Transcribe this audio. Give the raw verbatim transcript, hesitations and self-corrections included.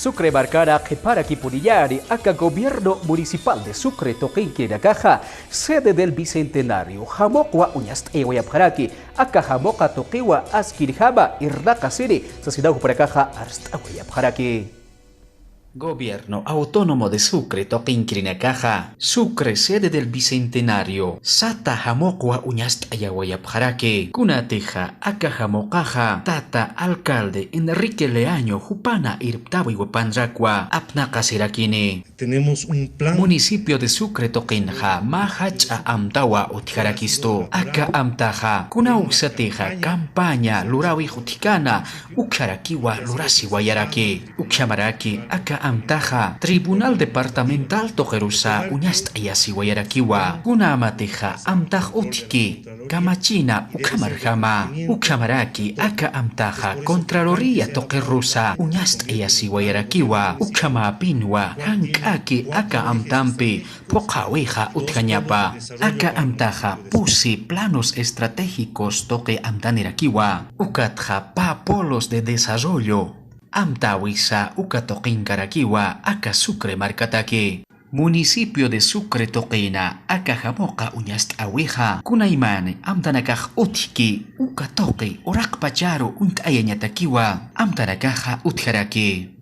Sucre markana qhiparakipuniñäni aka gobierno municipal de Sucre tuqinkirinakaxa sede del Bicentenario jamuqwa uñast'ayawayapxaraki. Aka jamuqa tuqiwa askinjama irnaqasini sasinaw jupanakaxa arst'awayapxaraki. Gobierno Autónomo de Sucre tuqinkirinakaxa Sucre sede del Bicentenario sata jamuqwa uñast'ayawayapxaraki. Kunatixa aka jamuqaxa tata alcalde Enrique Leaño jupana irptawiwapanrakwa apnaqasirakini. Tenemos un plan. Municipio de Sucre tuqinxa mä jach'a amtawa utjarakistu. Aka amtaxa kuna uksatixa campaña lurawix utjkana ukjarakiwa lurasiwayaraki. Ukhamaraki aka amtaxa Tribunal Departamental tuqirusa uñast'ayasiwayarakiwa. Kunamatixa amtax utjki kamachina ukhamarjama. Ukhamaraki aka amtaxa Contraloría tuqirusa uñast'ayasiwayarakiwa. Ukhamäpinwa jank'aki aka amtampi phuqhäwixa utjañapa. Aka amtaxa pusi planos estratégicos tuqi amtanirakiwa. Ukatxa pä polos de desarrollo amtäwisa uka tuqinkarakiwa aka Sucre markataki. Municipio de Sucre tuqina aka jamuqa uñast'äwixa kunaymani amtanakax utjki uka tuqi uraqpacharu uñt'ayañatakiwa amtanakaxa utjaraki.